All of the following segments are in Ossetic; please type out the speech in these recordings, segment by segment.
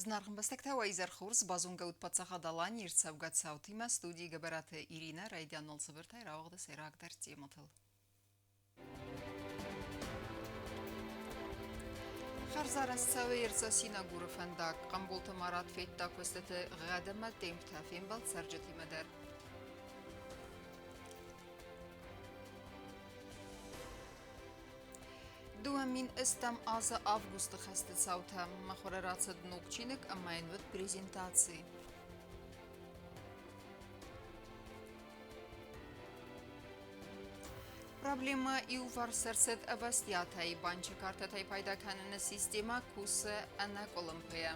Зынаргъ ӕмбӕстӕгтӕ, уӕ изӕр хорз! Базонгӕ ут Паддзахад Аланийы ӕрцӕугӕ цаутимӕ студийы Гӕбӕраты Иринӕ райдианыл цыбыртӕй рауагъды сӕйрагдӕр темӕтыл. Хӕрзарӕзт цӕуы Ерцъо-Синагуры фӕндаг. Хъамболты Марат федта куыстыты гъӕд ӕмӕ темптӕ, фембӕлд цӕрджытимӕ дӕр. 2008 азы августы хӕсты цаутӕ мыхуыры рацыд ног чиныг ӕмӕ йын уыд презентаци. Проблемӕ иуварс ӕрцыд ӕвӕстиатӕй. Банчы картӕтӕй пайда кӕныны системӕ кусы ӕнӕкъуылымпыйӕ.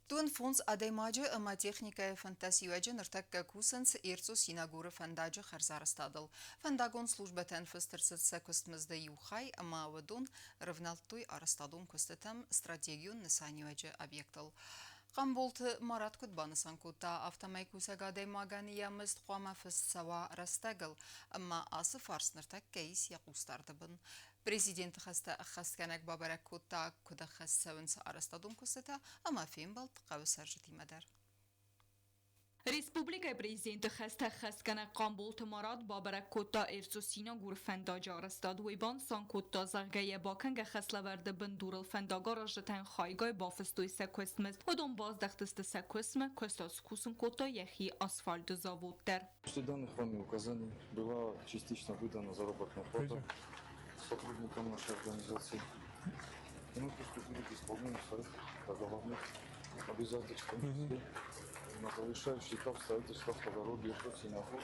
Дон фондз адӕймаджы ӕмӕ техникӕйы фӕндтӕ ныртӕккӕ кусынц Эрцъо-Синагуры фӕндаджы хӕрзарӕзтадыл. Фӕндагон службӕтӕн фыст ӕрцыд сӕ куыстмызды иу хай ӕмӕ уыдон рывнӕлдтой арӕзтадон куыстытӕм стратегион нысаниуӕджы объектыл. Хъамболты Марат куыд банысан кодта, афтӕмӕй кусӕг адӕймагӕн йӕ мызд хъуамӕ фыст цӕуа рӕстӕгыл ӕмӕ ацы фарст ныртӕккӕ ис йӕ хъусдарды бын. Президенты хӕстӕ ӕххӕстгӕнӕг бабӕрӕг кодта, куыд ӕххӕст цӕуынц арӕзтадон куыстытӕ ӕмӕ фембӕлд хъӕуы цӕрджытимӕ дӕр. Республикӕйы президенты хӕстӕ ӕххӕстгӕнӕг Хъамболты Марат бабӕрӕг кодта Эрцъо-Синагуры фӕндаджы арӕзтад. Уый банысан кодта, зӕгъгӕ, йӕ бакӕнгӕ хӕслӕвӕрды бындурыл фӕндагаразджытӕн хайгай бафыстой сӕ куыстмызд. Уыдон баздӕхтысты сӕ куыстмӕ, куыстуат скусын кодта йӕхи асфальты завод дӕр. После данных вами указаний была частично выдана заработная плата сотрудникам нашей организации. И мы приступили к исполнению своих договорных обязательств, в том числе на завершающий этап строительства автодороги Иркутск-Синагур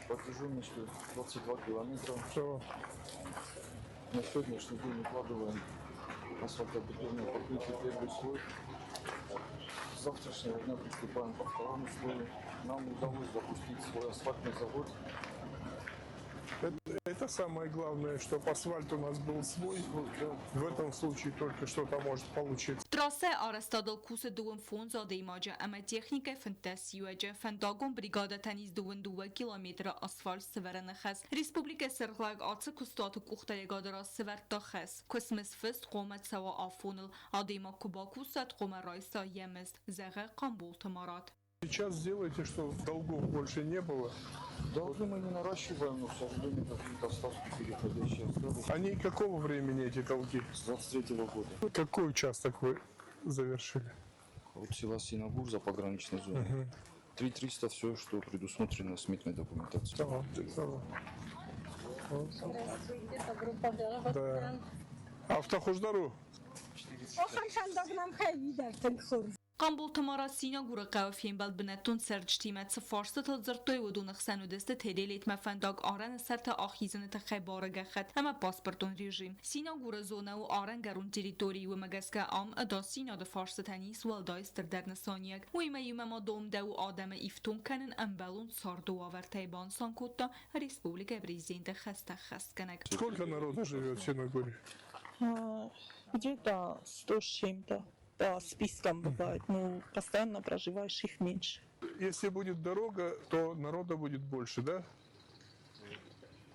протяженностью 22 километра. На сегодняшний день укладываем асфальтобетонное покрытие первый слой. С завтрашнего дня приступаем ко второму слою. Нам удалось запустить свой асфальтный завод. Это самое главное, чтобы асфальт у нас был свой. В этом случае только что-то может получиться. Трассӕ арӕзтадыл кусы дыууын фондз адӕймаджы ӕмӕ техникӕ 15 иуӕджы. Фӕндагон бригадӕтӕн ис 22 километры асфальт сӕвӕрыны хӕс. Республикӕйы сӕргълӕууӕг ацы куыстуаты къухдариуӕгады раз сӕвӕрдта хӕс. Куыстмызд фыст хъуамӕ цӕуа афоныл. Адӕймаг куы бакусӕд, хъуамӕ райса йӕ мызд, зӕгъы Хъамболты Марат. Сейчас сделайте, чтобы долгов больше не было. Долги мы не наращиваем, но, к сожалению, какие-то ставки переходящие остались. Они какого времени, эти долги? С 23 года. Какой участок вы завершили? От села Синагур за пограничной зоной. 3300 все, что предусмотрено сметной документацией. Tamam, tamam. Здравствуйте, добро пожаловать Да. к нам. Афтӕ хуыздӕр у? Охӕн фӕндаг нӕм хӕйидӕртынг хур. Хъамболты Марат Синагуры хъӕуы фембӕлд бынӕттон цӕрджытимӕ цы фарстытыл дзырдтой, уыдоны хсӕн уыдысты Теделетмӕ фӕндаг арӕны сӕрты ахизыны тыххӕй бары гӕххӕтт ӕмӕ паспортон режим. Синагуры зонӕ у арӕнгӕрон территори, уымӕ гӕсгӕ ам ӕдасдзинады фарстытӕн ис уӕлдай стырдӕр нысаниуӕг. Уыимӕ иумӕ ма домдӕуы адӕмы ифтонг кӕнын ӕмбӕлон царды уавӕртӕй, банысан кодта республикӕйы президенты хӕстӕ ӕххӕстгӕнӕг. Сколько народу живет в Синагуре? Где-то 100 с чем-то по спискам бывает, но постоянно проживающих меньше. Если будет дорога, то народа будет больше, да?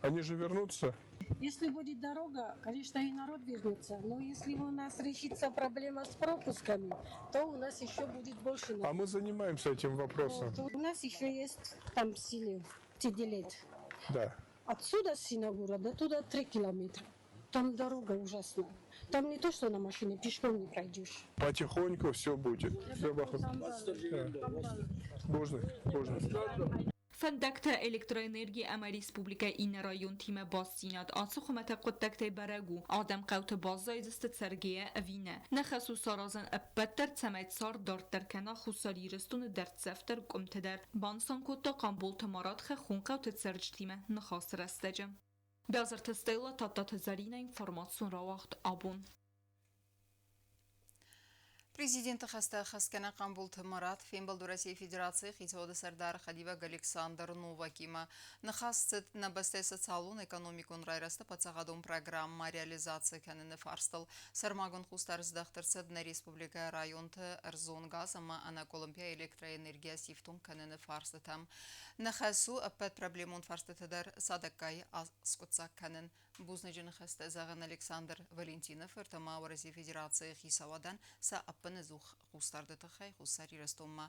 Они же вернутся? Если будет дорога, конечно, и народ вернется. Но если у нас решится проблема с пропусками, то у нас еще будет больше А народа. мы занимаемся этим вопросом. Вот. У нас еще есть там в селе Теделет. Да. Отсюда с Синагура до туда 3 километра. Там дорога ужасная. Там не то, что на машине, пешком не пройдешь. Потихоньку все будет. Все Можно, можно. Фӕндӕгтӕ, электроэнерги ӕмӕ республикӕйы иннӕ районтимӕ бастдзинад ацы хуымӕтӕг хъуыддӕгтӕй бӕрӕг у, адӕм хъӕуты баззайдзысты цӕргӕйӕ ӕви нӕ. Нӕ хӕс у саразын ӕппӕт дӕр, цӕмӕй цард дарддӕр кӕна Хуссар Ирыстоны дӕрддзӕфдӕр къуымты дӕр, банысан кодта Хъамболты Марат хӕххон хъӕуты цӕрджытимӕ ныхасы рӕстӕджы. Бязырты Стелла, Тадтаты Зӕринӕ, информацион рауагъд абон. Президенты хӕстӕ ӕххӕстгӕнӕг Хъамболты Марат фембӕлд Уӕрӕсейы Федерацийы хицауады сӕрдары хӕдивӕг Александр Новакимӕ. Ныхас цыд нӕ бӕстӕйы социалон-экономикон райрӕзты паддзахадон программӕ реализаци кӕныны фарстыл. Сӕрмагонд хъусдард здӕхт ӕрцыд нӕ республикӕйы районты ӕрдзон газ ӕмӕ ӕнӕкъуылымпыйӕ электроэнергийӕ сифтонг кӕныны фарстытӕм. Ныхас у ӕппӕт проблемон фарстыты дӕр цадӕггай аскъуыддзаг кӕнын. Бузныджы ныхӕстӕ зӕгъын Александр Валентины фырт ӕмӕ Уӕрӕсейы Федерацийы хицауадӕн сӕ ӕппынӕдзух хъусдарды тыххӕй Хуссар Ирыстонмӕ.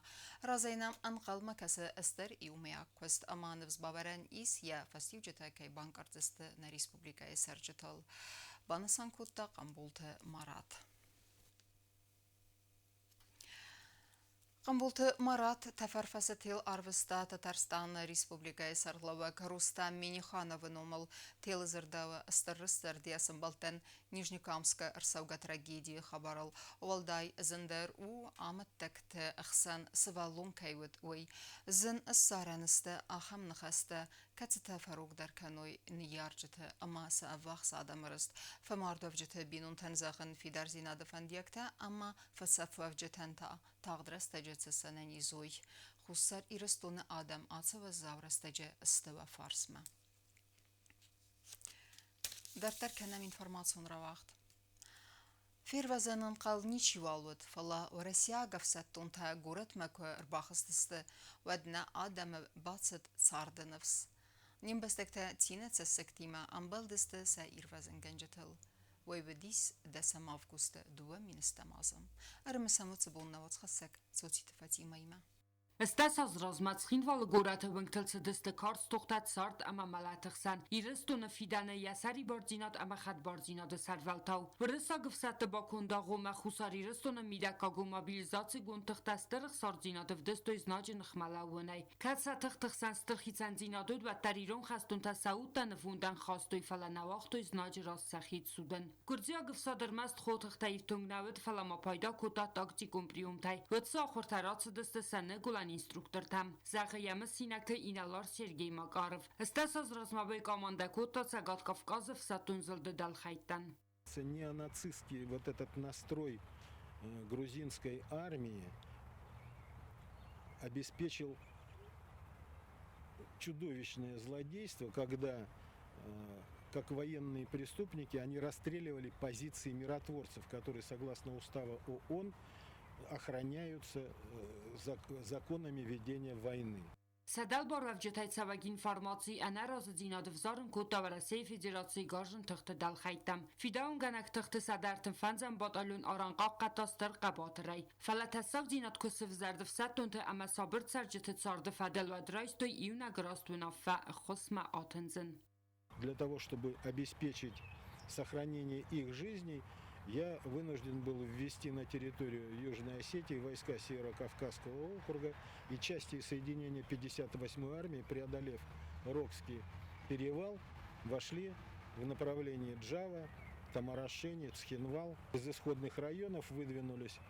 Разӕй нӕм ӕнхъӕлмӕ кӕсы стыр иумӕйаг куыст ӕмӕ ныфс бавӕрӕн ис, йӕ фӕстиуджытӕ кӕй банкъардзысты нӕ республикӕйы цӕрджытыл, банысан кодта Хъамболты Марат. Хъамболты Марат тӕфӕрфӕсы тел арвыста Татарстаны Республикӕйы сӕргълӕууӕг Рустам Минихановы номыл телы дзырдӕуы стыр рыстзӕрдӕ сӕмбӕлдтӕн Нижнекамскы ӕрцӕугӕ трагедийы хабарыл. Уӕлдай зындӕр у, амӕттӕгты ӕхсӕн сывӕллон кӕй уыд, уый. Зын ссарӕн сты ахӕм ныхӕстӕ, кӕцытӕ фӕрогдӕр кӕной ныййарджыты ӕмӕ сӕ ӕввахс адӕмы рыст, фӕмардуӕвджыты бинонтӕн зӕгъын фидардзинады фӕндиӕгтӕ ӕмӕ фӕцӕфуӕвджытӕн та тагъд рӕстӕджы цы сӕнӕниз уой. Хуссар Ирыстоны адӕм ацы уӕззау рӕстӕджы сты уӕ фарсмӕ. Дарддӕр кӕнӕм информацион рауагъд. Фервӕзӕн ӕнхъӕл ничиуал уыд, фӕлӕ уӕрӕсейаг ӕфсӕддонтӕ горӕтмӕ куы ӕрбахызтысты, уӕд нӕ адӕмы бацыд царды ныфс. Не мбӕстӕгтӕ цины цӕссыгтимӕ ӕмбӕлдысты сӕ ирвӕзынгӕнджытыл. Уый уыдис дӕсӕм августы 2007 азы. Ӕрымысӕм уыцы бон нӕ уацхӕссӕг Цоциты Фатимӕимӕ. 80 азы размӕ Цхинвалы горӕты уынгтыл цыдысты карз тохтӕ цард ӕмӕ мӕлӕты хсӕн Ирыстоны фидӕны йӕ сӕрибардзинад ӕмӕ хӕдбардзинады сӕрвӕлтау. Уырыссаг ӕфсӕдты бакондагъоммӕ Хуссар Ирыстоны мидӕггагон мобилизацигонд тыхтӕ стыр ӕхсардзинад ӕвдыстой знаджы ныхмӕ лӕууынӕй. Кӕд сӕ тыхты хсӕн стыр хицӕндзинад уыд, уӕддӕр ирон хӕстонтӕ сӕ удтӕ нывондӕн хастой, фӕлӕ нӕ уагътой знаджы раз сӕхи цудын. Гуырдзиаг ӕфсад ӕрмӕст хотыхтӕ ифтонг нӕ уыд, фӕлӕ ма пайда кодта тактикон приемтӕй. Уӕд цы ахуыртӕ рацыдысты сӕ ныгуылӕн инструктортӕм, зӕгъы йӕ мысинӕгты инӕлар Сергей Макаров. 80 азы размӕ командӕ кодта Цӕгат Кавказы ӕфсӕддон зылды дӕлхӕйттӕн. Неонацистский вот этот настрой грузинской армии обеспечил чудовищное злодейство, когда как военные преступники они расстреливали позиции миротворцев, которые, согласно уставу ООН, охраняются законами ведения войны. Сӕ дӕлбаруӕвджытӕй цӕуӕг информаци ӕнӕразыдзинад ӕвзарын кодта Уӕрӕсейы Федерацийы гарзджын тыхты дӕлхӕйттӕм. Фидауынгӕнӕг тыхты 135-ӕм батальон арӕнхъахъхъӕдта стыр хъӕбатырӕй. Фӕлӕ тӕссагдзинад куы сывзӕрд ӕфсӕддонты ӕмӕ сабыр цӕрджыты царды фӕдыл, уӕд райстой иунӕг раст уынаффӕ ӕххуысмӕ атындзын. Для того, чтобы обеспечить сохранение их жизней, я вынужден был ввести на территорию Южной Осетии войска Северо-Кавказского округа и части соединения 58-й армии, преодолев Рокский перевал, вошли в направлении Джава, Тамарашени, Цхинвал. Из исходных районов выдвинулись,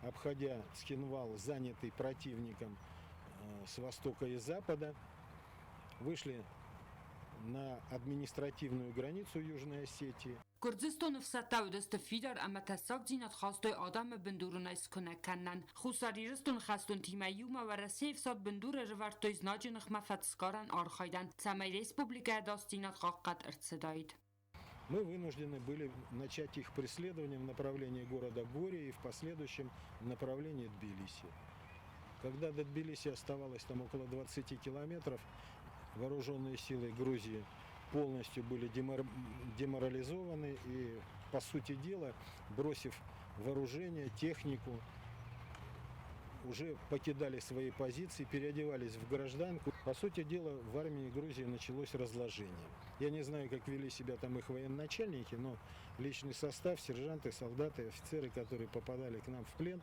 обходя Цхинвал, занятый противником с востока и запада, вышли на административную границу Южной Осетии. Гуырдзыстоны ӕфсӕдтӕ уыдысты фидар ӕмӕ тӕссагдзинад хастой адӕмы бындуронӕй скуынӕг кӕнынӕн. Хуссар Ирыстоны хӕстонтимӕ иумӕ Уӕрӕсейы ӕфсад бындур ӕрӕвӕрдтой знаджы ныхмӕ фӕдсгарӕн архайдӕн, цӕмӕй республикӕ ӕдасдзинад хъахъхъӕд ӕрцыдаид. Мы вынуждены были начать их преследование в направлении города Гори и в последующем в направлении Тбилиси. Когда до Тбилиси оставалось там около 20 километров, вооруженные силы Грузии полностью были деморализованы и, по сути дела, бросив вооружение, технику, уже покидали свои позиции, переодевались в гражданку. По сути дела, в армии Грузии началось разложение. Я не знаю, как вели себя там их военачальники, но личный состав, сержанты, солдаты, офицеры, которые попадали к нам в плен,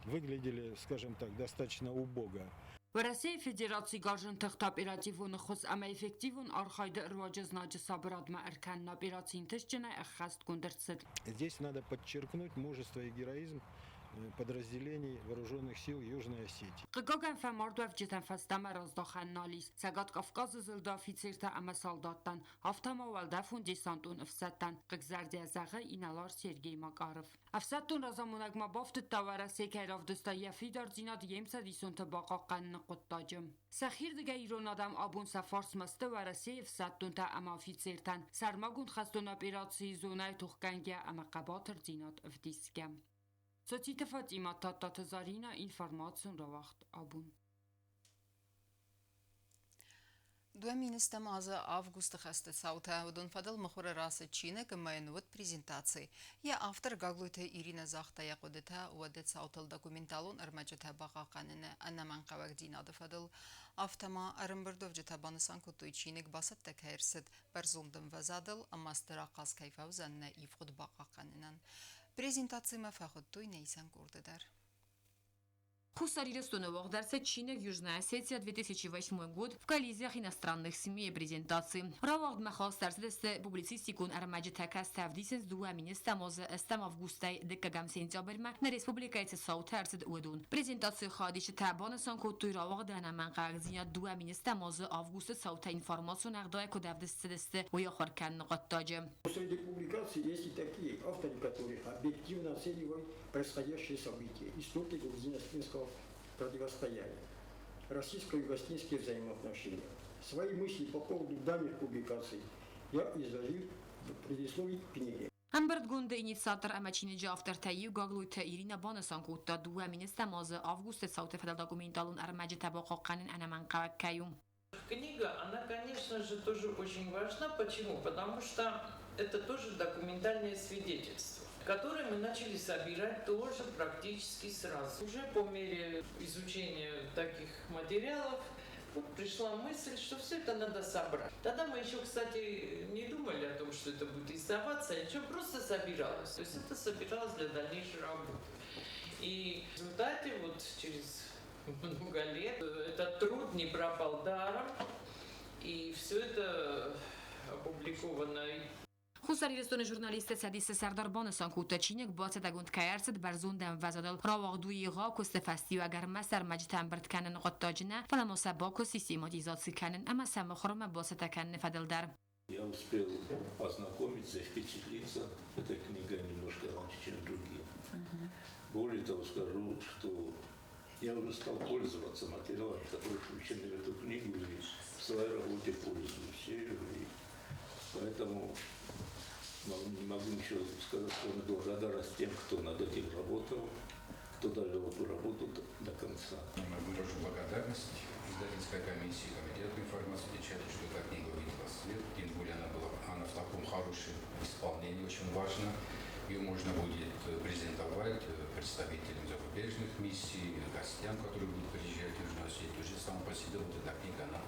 выглядели, скажем так, достаточно убого. Уӕрӕсейы Федерацийы гарзджын тыхты оперативон ӕххуыс ӕмӕ эффективон архайды руаджы знаджы сабырадмӕӕркӕныны операци ӕнтыстджынӕй ӕххӕстгонд ӕрцыд. Здесь надо подчеркнуть мужество и героизм подразделений вооруженных сил Южной Осетии. Хъыгагӕн, фӕмардуӕвджытӕн фӕстӕмӕ раздахӕн нал ис Цӕгат Кавказы зылды афицертӕ ӕмӕ салдаттӕн, афтӕ ма уӕлдӕфон-десантон ӕфсӕдтӕн, хъыгзӕрдӕ зӕгъы инӕлар Сергей Макаров. Ӕфсӕддон разамонӕг ма бафтыдта, Уӕрӕсе кӕй равдыста йӕ фидардзинад йе мцӕдисонты бахъахъхъӕныны хъуыддаджы. Сӕхирдыгӕй ирон адӕм абон сӕ фарсмӕ сты Уӕрӕсейы ӕфсӕддонтӕ ӕмӕ офицертӕн, сӕрмагонд хӕстон операцийы зонӕйы тохгӕнгӕ ӕмӕ хъӕбатырдзинад ӕвдисгӕ. Цоциты Фатимӕ, Тадтаты Заринӕ, информацион рауагъд абон. 2000 азы августы хӕсты цаутӕ уыдон фӕдыл мыхуыры рацыд чиныг ӕмӕ йын уыд презентаци. Йӕ автор Гаглойты Иринӕ загъта йӕ хъуыдытӕ уӕды цаутыл документалон ӕрмӕджытӕ бахъахъхъӕныны ӕнӕмӕнгхъӕуӕгдзинады фӕдыл. Афтӕ ма ӕрӕмбырдуӕвджытӕ банысан кодтой, чиныг бацӕттӕ кӕй ӕрцыд бӕрзонд ӕмвӕзадыл ӕмӕ стыр ахъаз кӕй фӕуыдзӕн нӕ ивгъуыд бахъахъхъӕнынӕн. Презентацимӕ фӕхуыдтой нӕ исӕн къорды дӕр. Хуссар Ирыстоны уагъд ӕрцыд чиныг «Южная Осетия 2008 год в коллизиях иностранных СМИ» презентаци. Рауагъдмӕ хаст ӕрцыдысты публицистикон ӕрмӕджытӕ, кӕцытӕ ӕвдисынц 2010 азы ӕстӕм августӕй дыккӕгӕм сентябрьмӕ нӕ республикӕйы цы цаутӕ ӕрцыд, уыдон. Презентацийы хайадисджытӕ банысан кодтой рауагъды ӕнӕмӕнгхъӕуӕгдзинад 2010 азы августы цаутӕ информацион ӕгъдауӕй куыд ӕвдыст цыдысты, уый ахуыр кӕныны хъуыддаджы. Среди публикаций есть и такие авторы, которые объективно оценивают происходящие события, истоки грузино-осетинского противостояния, российско-юго-осетинские взаимоотношения. Свои мысли по поводу данных публикаций я изложил в предисловии к книге. Ӕмбырдгонды инициатор ӕмӕ чиныджы автортӕй иу Гаглойты Иринӕ банысан кодта, 2010 азы августы цауты фӕдыл документалон ӕрмӕджытӕ бахъахъхъӕнын ӕнӕмӕнгхъӕуӕг кӕй у. Книга, она, конечно же, тоже очень важна. Почему? Потому что это тоже документальное свидетельство, которое мы начали собирать тоже практически сразу. Уже по мере изучения таких материалов вот пришла мысль, что все это надо собрать. Тогда мы еще, кстати, не думали о том, что это будет издаваться, ничего, просто собиралось. То есть это собиралось для дальнейшей работы. И в результате вот через много лет этот труд не пропал даром, и все это опубликовано. Хуссар Ирыстоны журналистты цӕдисы сӕрдар банысан кодта, чиныг бацӕттӕгонд кӕй ӕрцыд бӕрзонд ӕмвӕзадыл рауагъд у егъау куысты фӕстиуӕг ӕрмӕст ӕрмӕджытӕ ӕмбырд кӕныны хъуыддаджы нӕ, фӕлӕ ма сӕ бакуыст систематизаци кӕнын ӕмӕ сӕ мыхуырмӕ бацӕттӕ кӕныны фӕдыл дӕр. Я успел ознакомиться и впечатлиться этой книгой немножко раньше, чем другие. Более того, скажу, что я уже стал пользоваться материалами, которые включены в эту книгу, и в своей работе пользуюсь ею. И поэтому не могу ничего сказать, кроме благодарности тем, кто над этим работал, кто довел эту работу до конца. Выражу благодарность издательской комиссии, комитету информации и печати, что эта книга увидела свет. Тем более она в таком хорошем исполнении, очень важно. Ее можно будет презентовать представителям зарубежных миссий, гостям, которые будут приезжать в Южную Осетию. Уже сама по себе вот эта книга, она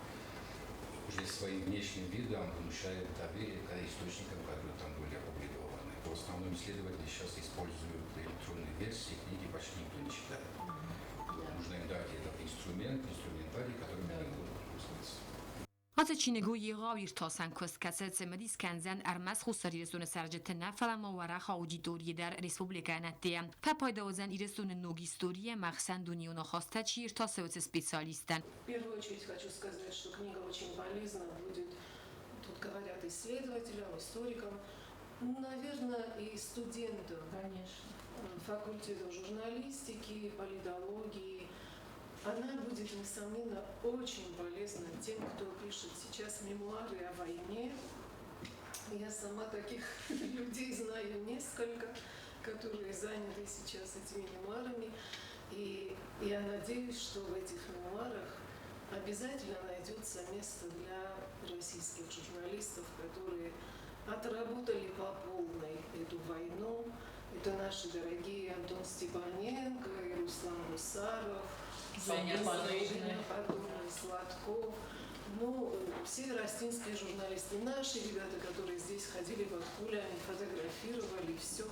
уже своим внешним видом внушает доверие к источникам, которые там были опубликованы. В основном исследователи сейчас используют электронные версии, книги почти никто не читает. Нужно им дать этот инструмент, инструментарий, которым они будут пользоваться. Ацы чиныг у егъау иртасӕн куыст, кӕцы цымыдис кӕндзӕн ӕрмӕст Хуссар Ирыстоны цӕрджыты нӕ, фӕлӕ ма уӕрӕх аудиторийы дӕр республикӕйӕн ӕддейӕ. Фӕпайда уыдзӕн Ирыстоны ног историйы ӕмӕ ӕхсӕндунеон ахастытӕ чи иртасы, уыцы специалисттӕн. В первую очередь хочу сказать, что книга очень полезна будет, тут говорят, исследователям, историкам, наверное, и студентам. Конечно. Факультетов журналистики, политологии. Она будет, несомненно, очень полезна тем, кто пишет сейчас мемуары о войне. Я сама таких людей знаю несколько, которые заняты сейчас этими мемуарами. И я надеюсь, что в этих мемуарах обязательно найдется место для российских журналистов, которые отработали по полной эту войну. Это наши дорогие Антон Степаненко и Руслан Гусаров, Женя Подобный, Женя Подобный, Сладков. Ну, все ростинские журналисты, наши ребята, которые здесь ходили под пулями, фотографировали все,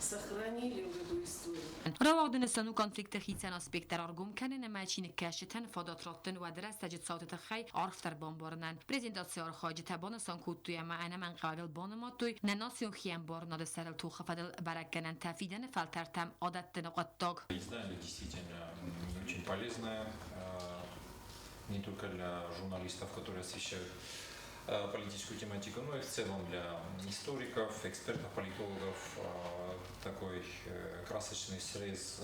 сохранили вот эту историю. Рауагъды нысан у конфликты хицӕн аспекттӕ раргом кӕнын ӕмӕ чиныгкӕсджытӕн фадат раттын уӕды рӕстӕджы цауты тыххӕй арфдӕр бамбарынӕн. Презентацийы архайджытӕ банысан кодтой ӕмӕ ӕнӕмӕнгхъӕуӕгыл банымадтой нӕ национ хиӕмбарынады сӕрыл тохы фӕдыл бӕрӕггӕнӕнтӕ фидӕны фӕлтӕртӕм адӕттыны хъуыддаг. Издание действительно очень полезное не только для журналистов, которые освещают политическую тематику, но и в целом для историков, экспертов, политологов. Такой красочный срез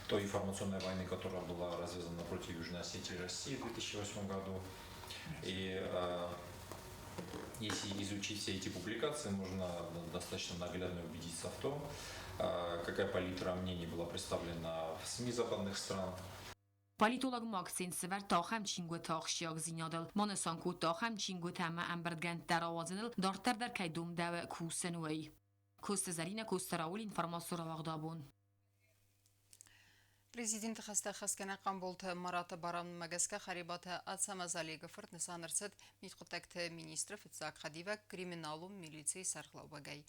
той информационной войны, которая была развязана против Южной Осетии и России в 2008 году. И если изучить все эти публикации, можно достаточно наглядно убедиться в том, какая палитра мнений была представлена в СМИ западных стран. Политолог ма акцент сӕвӕрдта ахӕм чингуыты ахсджиагдзинадыл. Банысан кодта, ахӕм чингуытӕ ӕмӕ ӕмбырдгӕндтӕ рауадзыныл дарддӕр дӕр кӕй домдӕуы кусын, уый. Коцты Зӕринӕ, Коцты Рауль, информацион рауагъд абон. Президенты хӕстӕ хӕсгӕнӕг Хъамболты Мараты барамындмӕ гӕсгӕ Харебаты Ацӕмӕз Олегы фырт нысан ӕрцыд мидхъуыддӕгты министры фыццаг хӕдивӕг криминалон милицийы сӕргълӕууӕгӕй.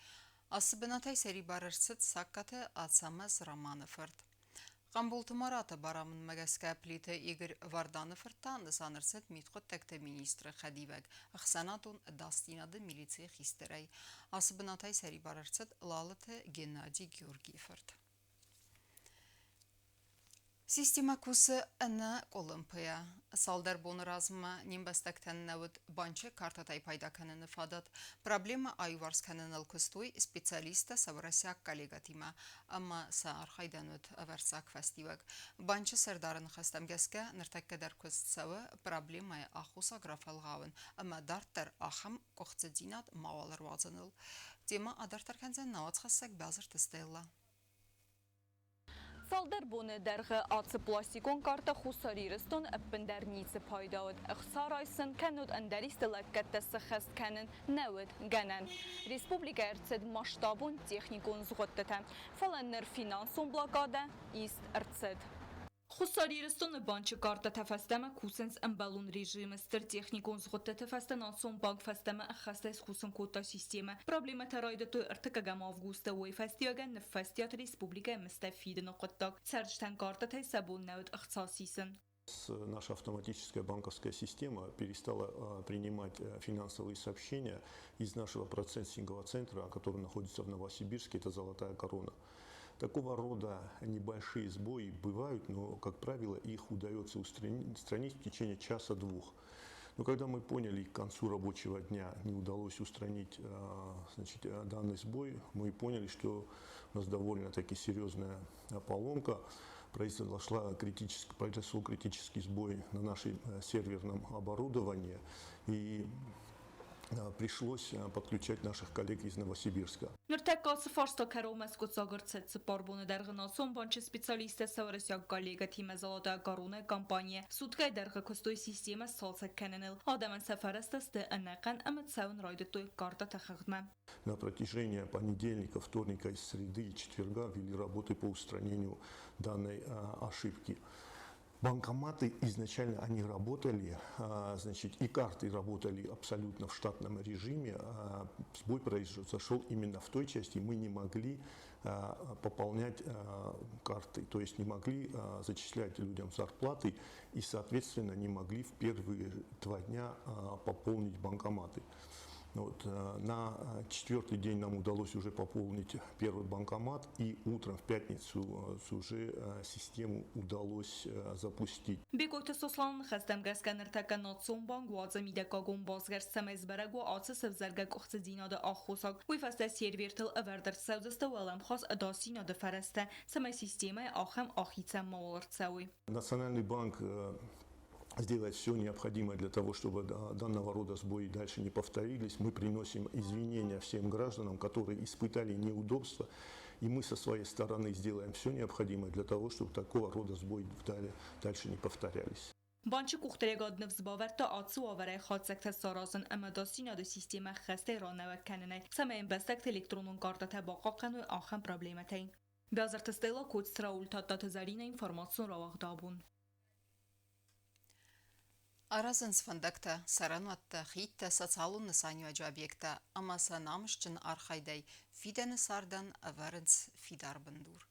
Ацы бынатӕй сӕрибар ӕрцыд Сагкаты Ацӕмӕз Романы фырт. Хъамболты Мараты барамындмӕ гӕсгӕ Плиты Игорь Варданы фырт та нысан ӕрцыд мидхъуыддӕгты министры хӕдивӕг ӕхсӕнадон ӕдасдзинады милицийы хистӕрӕй. Ацы бынатӕй сӕрибар ӕрцыд Лалыты Геннадий Георгийы фырт. Системӕ кусы ӕнӕ къуылымпыйӕ. Цалдӕр боны размӕ не мбӕстӕгтӕн нӕ уыд банчы картӕтӕй пайда кӕныны фадат. Проблемӕ аиуварс кӕныныл куыстой специалисттӕ сӕ уӕрӕсейаг коллегӕтимӕ ӕмӕ сӕ архайдӕн уыд ӕвӕрццаг фӕстиуӕг. Банчы сӕрдары ныхӕстӕм гӕсгӕ ныртӕккӕ дӕр куыст цӕуы проблемӕйы аххосаг рафӕлгъауын ӕмӕ дарддӕр ахӕм къуыхцыдзинад мауал ӕруадзыныл. Темӕ адарддӕр кӕндзӕн нӕ уацхӕссӕг Базырты Стеллӕ. Цалдӕр боны дӕргъы ацы пластикон картӕ Хуссар Ирыстон ӕппындӕр ницы пайда уыд. Ӕхца райсын, кӕннод ӕндӕр исты лӕггӕдтӕ сӕххӕст кӕнын нӕ уыд гӕнӕн. Республикӕ ӕрцыд масштабон техникон згъуыдтытӕ, фӕлӕ ныр финансон блокадӕ ист ӕрцыд. Хуссар Ирыстоны банчы картӕтӕ фӕстӕмӕ кусынц ӕмбӕлон режимы. Стыр техникон згъуыдтыты фӕстӕ Национ банк фӕстӕмӕ ӕххӕстӕй скусын кодта системӕ. Проблемӕтӕ райдыдтой ӕртыккӕгӕм августы, уый фӕстиуӕгӕн ныффӕстиат республикӕйы мыздтӕ фидыны хъуыддаг. Цӕрджытӕн картӕтӕй сӕ бон нӕ уыд ӕхца сисын. Наша автоматическая банковская система перестала принимать финансовые сообщения из нашего процессингового центра, который находится в Новосибирске, это «Золотая корона». Такого рода небольшие сбои бывают, но, как правило, их удается устранить в течение часа-двух. Но когда мы поняли, к концу рабочего дня не удалось устранить, значит, данный сбой, мы поняли, что у нас довольно-таки серьезная поломка. Произошел критический сбой на нашем серверном оборудовании, и пришлось подключать наших коллег из Новосибирска. Ныртӕккӕ ацы фарста кӕронмӕ скъуыддзаг ӕрцыд 4 боны дӕргъы Национ банчы специалисттӕ сӕ уӕрӕсейаг коллегӕтимӕ Золотая корона компанийӕ суткӕйы дӕргъы куыстой системӕ сцалцӕг кӕныныл. Адӕмӕн сӕ фӕрӕзтӕ сты ӕнӕхъӕн ӕмӕ цӕуын райдыдтой картӕты хыгъдмӕ. На протяжении понедельника, вторника, среды и четверга вели работы по устранению данной ошибки. Банкоматы изначально они работали, значит, и карты работали абсолютно в штатном режиме. Сбой произошел именно в той части, мы не могли пополнять карты, то есть не могли зачислять людям зарплаты и, соответственно, не могли в первые 2 дня пополнить банкоматы. Вот, на 4-й день нам удалось уже пополнить первый банкомат, и утром в пятницу уже систему удалось запустить. Бекъойты Сосланы ныхӕстӕм гӕсгӕ ныртӕккӕ Национ банг уадзы мидӕггагон басгӕрст, цӕмӕй сбӕрӕг уа ацы сӕвзӕргӕ къуыхцыдзинады аххосаг. Уый фӕстӕ сервертыл ӕвӕрд ӕрцӕудзысты уӕлӕмхас ӕдасдзинады фӕрӕзтӕ, цӕмӕй системӕйы ахӕм ахицӕн мауал ӕрцӕуой. Национальный банк сделать все необходимое для того, чтобы данного рода сбои дальше не повторились. Мы приносим извинения всем гражданам, которые испытали неудобства, и мы со своей стороны сделаем все необходимое для того, чтобы такого рода сбои дальше не повторялись. Банчы къухдариуӕгад ныфс бавӕрдта ацы уавӕрӕй хатдзӕгтӕ саразын ӕмӕ ӕдасдзинады системӕ ӕххӕстӕй ранӕуӕг кӕнынӕй, цӕмӕй ӕмбӕстӕгты электронон картӕтӕ бахъахъхъӕной ахӕм проблемӕтӕй. Бязырты Стелла, Коцты Рауль, Тадтаты Зӕринӕ, информацион рауагъд абон. Аразынц фӕндӕгтӕ, цӕрӕнуӕттӕ, хидтӕ, социалон нысаниуӕджы объекттӕ ӕмӕ сӕ намысджын архайдӕй фидӕны цардӕн ӕвӕрынц фидар бындур.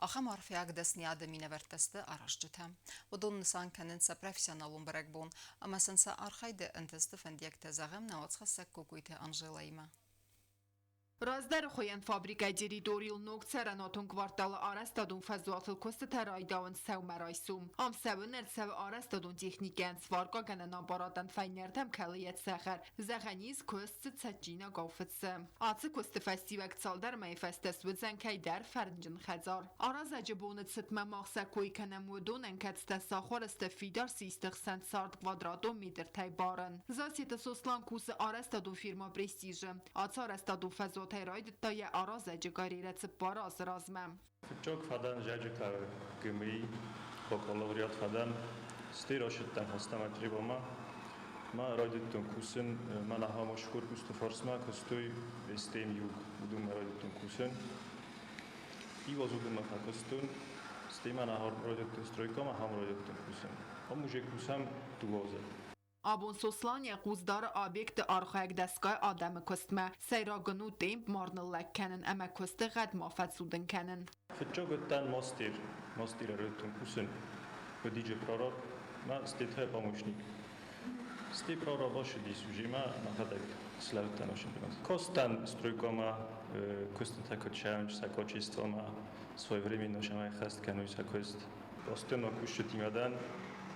Ахӕм арфиаг дӕсныйады минӕвӕрттӕ сты аразджытӕ. Уыдон нысан кӕнынц сӕ профессионалон бӕрӕгбон ӕмӕ сын сӕ архайды ӕнтысты фӕндиӕгтӕ зӕгъӕм нӕ уацхӕссӕг Кокойты Анжелӕимӕ. Раздӕры хуыйӕн фабрикӕйы территорийыл ног цӕрӕнуатон кварталы арӕзтадон фӕзуатыл куыстытӕ райдауынц сӕумӕрайсом. Ам цӕуы ӕрцӕуы арӕзтадон техникӕйӕн сваркӕгӕнӕн аппаратӕн фӕйнӕрдӕм кӕлы йӕ цӕхӕр. Зӕгъӕн ис, куыст дзы цӕджджинагау фыцы. Ацы куысты фӕстиуӕг цалдӕр мӕйы фӕстӕ суыдзӕн кӕйдӕр фӕрнджын хӕдзар. Аразӕджы боны цытмӕ мах сӕ кой кӕнӕм уыдонӕн, кӕцытӕ сахуыр сты фидар систы хсӕн цард квадратон метртӕй барын. Засеты Сослан кусы арӕзтадон фирмӕ «Престиж»-ы. Ацы арӕзтадон фӕзуатӕй райдыдта йӕ аразӕджы карьерӕ 4 азы размӕ. Фыццаг фӕдӕн зӕджытӕ ГМИ бакалавриат фӕдӕн, стӕй рацыдтӕн фӕстӕмӕ Требомӕ. Мӕ райдыдтон кусын, мӕн ахӕм корпусты фарсмӕ куыстой СТМ Юг, уыдонмӕ райдыдтон кусын. Иу аз уыдонмӕ фӕкуыстон, стӕй мӕн ахӕм райдыдтон стройкӕмӕ, ахӕм райдыдтон кусын. Ам уже кусӕм 2 азы. Абон Сослан йӕ хъус дары объекты архайӕг дӕсгай адӕмы куыстмӕ. Сӕйраг ын у темп ма рныллӕг кӕнын ӕмӕ куысты гъӕд ма фӕцудын кӕнын. Фыццаг уыдтӕн мастер, мастер ӕрыдтон кусын. Уыдиджы прораб, мӕ стетӕй помощник. Стей прораб ацыдис уже мӕ мӕхӕдӕг слӕудтӕн ошын бынат. Костӕн стройкомӕ куыстытӕ куыд цӕуынц, сӕ качествомӕ своевременно сӕмӕй хӕст кӕной сӕ куыст. Постоянно кусджытимӕ дӕн,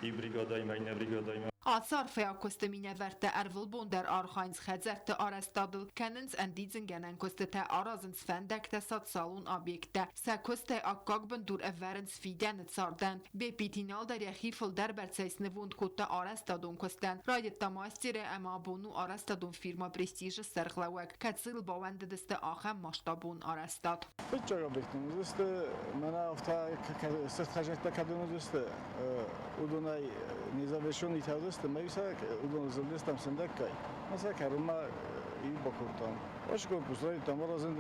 и бригадӕимӕ, иннӕ бригадӕимӕ. Ацы арфӕйаг куысты минӕвӕрттӕ ӕрвылбон дӕр архайынц хӕдзӕртты арӕзтадыл, кӕнынц ӕндидзынгӕнӕн куыстытӕ, аразынц фӕндӕгтӕ, социалон объекттӕ. Сӕ куыстӕй аккаг бындур ӕвӕрынц фидӕны цардӕн. Беппити дӕр йӕхи фылдӕр бӕрцӕй снывонд кодта арӕзтадон куыстӕн. Райдыдта мастерӕй ӕмӕ абон у арӕзтадон фирмӕ «Престиж»-ы сӕргълӕууӕг, кӕцыйыл баууӕндыдысты ахӕм масштабон арӕзтад. Фыццаг объектон уыдысты, мӕнӕ афтӕ сырх хӕзнӕгтӕ кӕдон уыдысты, уыдонӕй незавершенныйтӕ уыдысты, мӕ сӕ уыдон зылдыстӕм сындӕггай. Мӕ сӕ кӕронмӕ иу бакодтам. Ось корпус райдыдтам аразын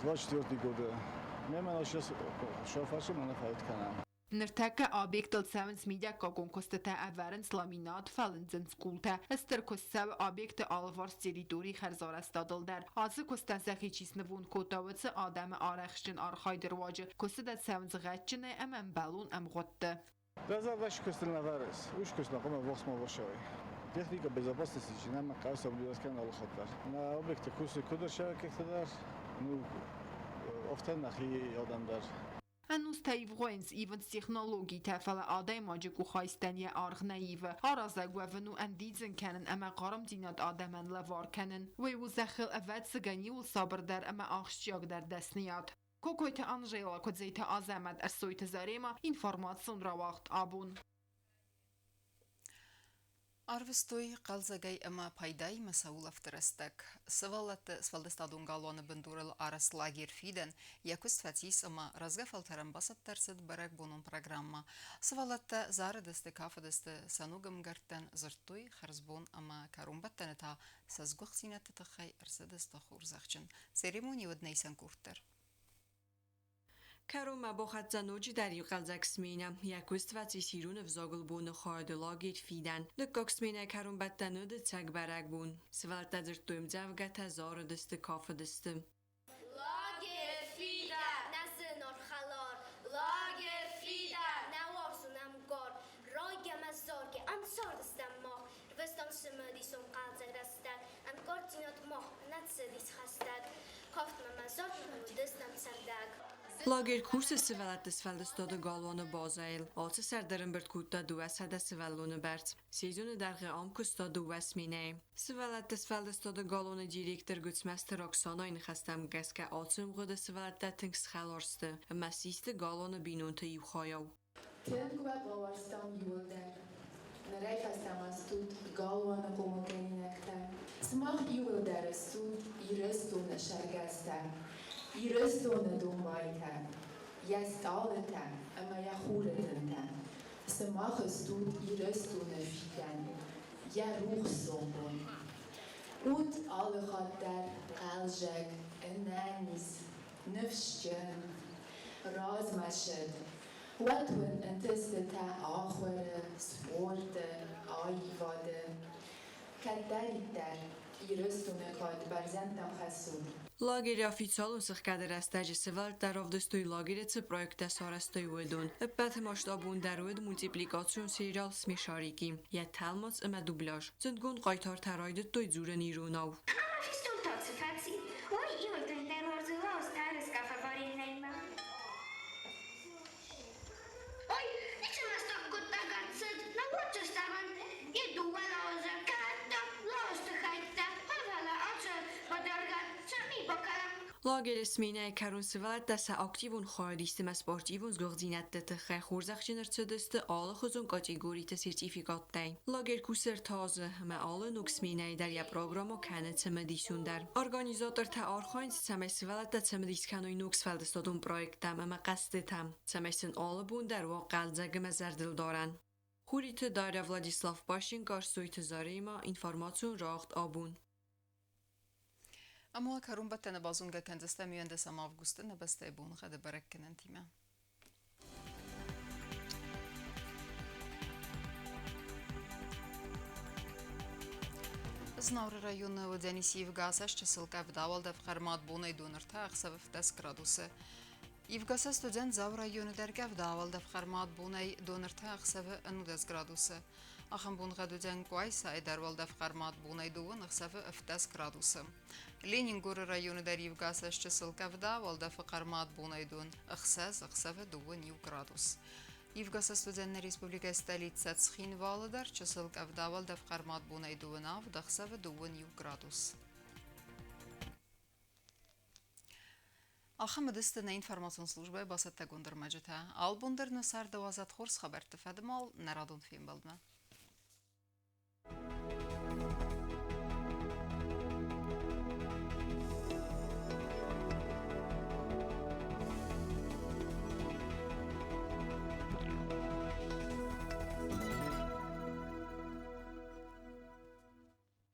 24 годы. Мемӕ сейчас шофасы мӕнӕ фӕуд кӕнӕм. Ныртӕккӕ объектыл цӕуынц мидӕггагон куыстытӕ, ӕвӕрынц ламинат, фӕлындзынц къултӕ. Стыр куыст цӕуы объекты алыварс территорийы хӕрзарӕзтадыл дӕр. Ацы куыстӕн сӕхи чи снывонд кодта, уыцы адӕмы арӕхстджын архайды руаджы куыстытӕ цӕуынц гъӕдджынӕй ӕмӕ ӕмбӕлон ӕмгъуыдты. Дӕ куыстыл нӕ вӕрыс, уый куыст хъуамӕ вохсмӕ вӕрсой. Техника безопасности нӕма хъӕуы соблюдать кӕнын алы хатт дӕр. Нӕ объекты кусы куыд ӕрсӕркӕгтӕ дӕр, ну, афтӕ нӕхи адӕм дӕр. Ӕнустӕ ивгъуыйынц, ивынц технологитӕ, фӕлӕ адӕймаджы къухайстӕн йӕ аргъ нӕ ивы. Аразӕг уӕвын у ӕндидзын кӕнын ӕмӕ хъармдзинад адӕмӕн лӕвар кӕнын. Уый у зӕххыл ӕвӕццӕгӕн иуыл сабырдӕр ӕмӕ ахсджиагдӕр дӕсныйад. Кокойты Анжела, Куыдзейты Азӕмӕт, Ӕрсойты Зарема, информацион рауагъд абон. Арвыстой хъӕлдзӕгӕй ӕмӕ пайдаимӕ сӕ улӕфты рӕстӕг. Сывӕллӕтты сфӕлдыстадон галуаны бындурыл арӕзт лагерь «Фидӕн» йӕ куыст фӕцис ӕмӕ рӕзгӕ фӕлтӕрӕн бацӕттӕ ӕрцыд бӕрӕгбонон программӕ. Сывӕллӕттӕ зарыдысты, кафыдысты, сӕ ног ӕмгӕрттӕн дзырдтой хӕрзбон ӕмӕ кӕронбӕттӕны та сӕ сгуыхтдзинӕдты тыххӕй ӕрцыдысты хорзӕхджын. Церемони уыд нӕ исӕн къорд дӕр. Кӕронмӕ бахӕццӕ ноджыдӕр иу хъӕлдзӕг сменӕ. Йӕ куыст фӕцис ирон ӕвзагыл боны хайды лагерь «Фидӕн». Дыккаг сменӕ кӕронбӕттӕн уыд ӕцӕг бӕрӕгбон. Сывӕллӕттӕ дзырдтой ӕмдзӕвгӕтӕ, зарыдысты, кафыдысты. Лагерь «Фидӕн» нӕ зынаргъ хӕлар, Лагерь «Фидӕн» нӕ уарзон ӕмгар, Райгӕ мӕ заргӕ ӕнцардыстӕм мах, Рвыстам цымыдисон хъӕлдзӕг рӕстӕг, Ӕнкъарддзинад мах нӕ цыдис хӕстӕг, Кафтмӕ мӕ зардмӕ уыдыстӕм цӕрдӕг. Лагерь кусы сывӕллӕтты сфӕлдыстады галуаны базӕйыл. Ацы сӕрд ӕрӕмбырд кодта 200 сывӕллоны бӕрц. Сезоны дӕргъы ам куыста дыууӕ сменӕйы. Сывӕллӕтты сфӕлдыстады галуаны директор Гуыцмӕзты Роксанайы ныхӕстӕм гӕсгӕ ацы ӕмгъуыды сывӕллӕттӕ тынг схӕлар сты ӕмӕ систы галуаны бинонты иу хайау. Тынг уӕ бауарзтам иууылдӕр. Нырӕй фӕстӕмӕ стут галуаны хъомылгӕнинӕгтӕ. Сымах иууылдӕр стут Ирыстоны сӕргӕстӕ, Ирыстоны домбайтӕ, йӕ стъалытӕ ӕмӕ йӕ хуры тынтӕ. Сымах стут Ирыстоны фидӕн, йӕ рухс сомбон. Ут алы хатт дӕр хъӕлдзӕг, ӕнӕниз, ныфсджын, размӕцыд. Уӕд уын ӕнтыстытӕ ахуыры, спорты, аивады. Кӕддӕриддӕр Ирыстоны кад бӕрзӕндтӕм хӕссут. Лагеры официалон сыхгӕды рӕстӕджы сывӕллӕттӕ равдыстой лагеры цы проекттӕ сарӕзтой, уыдон. Ӕппӕты масштабондӕр уыд мультипликацион сериал «Смешарики», йӕ тӕлмац ӕмӕ дубляж. Зындгонд хъайтартӕ райдыдтой дзурын иронау. Ӕмӕ физкультур цы фӕци, уый иуыл тынгдӕр уарзы лауызтӕ ӕрыскъӕфы вареньеимӕ. Ой, ницӕмӕ стох кодта Гаццыд, науӕддзыстӕмӕн йӕ дыууӕ лауызы кӕрӕттӕ, лауызты хӕйттӕ, фӕлӕ ацы бадӕргӕ цӕмӕй бакӕнӕм. Лагеры сменӕйы кӕрон сывӕллӕттӕ сӕ активон хайадист ӕмӕ спортивон сгуыхтдзинӕдты тыххӕй хорзӕхджын ӕрцыдысты алыхуызон категориты сертификаттӕй. Лагерь кусы ӕртӕ азы ӕмӕ алы ног сменӕйы дӕр йӕ программӕ кӕны цымыдисондӕр. Организатортӕ архайынц, цӕмӕй сывӕллӕттӕ цымыдис кӕной ног сфӕлдыстадон проекттӕм ӕмӕ хъӕзтытӕм, цӕмӕй сын алы бон дӕр уа хъӕлдзӕг ӕмӕ зӕрдылдарӕн. Хуриты Дарья, Владислав Пащенко, Ӕрсойты Заремӕ, информацион рауагъд «Абон». Ӕмӕ кӕронбӕттӕны базонгӕ кӕндзыстӕм 11 августы нӕ бӕстӕйы боныгъӕды бӕрӕггӕнӕнтимӕ. Знауыры районы уыдзӕнис ивгӕ чысыл къӕвда, уӕлдӕф хъӕрмад бонӕй доныртӕ, ӕхсӕвы 17 градусы. Ивгӕ уыдзӕн Дзауы районы дӕр къӕвда, уӕлдӕф хъӕрмад бонӕй доныртӕ, ӕхсӕвы 19 градусы. Ахӕм боныгъӕд уыдзӕн Къуайсайы дӕр уӕлдӕф хъӕрмад бонӕй дыууын, ӕхсӕвы 17 градусы. Ленингоры районы дӕр ивгӕ чысыл къӕвда, уӕлдӕфы хъӕрмад бонӕй дон 6, ӕхсӕвы 2 градус. Ивгӕ уыдзӕн нӕ республикӕйы столицӕ Цхинвалы дӕр чысыл къӕвда, уӕлдӕф хъӕрмад бонӕй 27, ӕхсӕвы 21 градус. Ахӕм уыдысты нӕ информацион службӕйы бацӕттӕгонд ӕрмӕджытӕ. Албон дӕр нӕ царды уадзӕд хорз хабӕртты фӕдымал нӕ радон фембӕлдмӕ.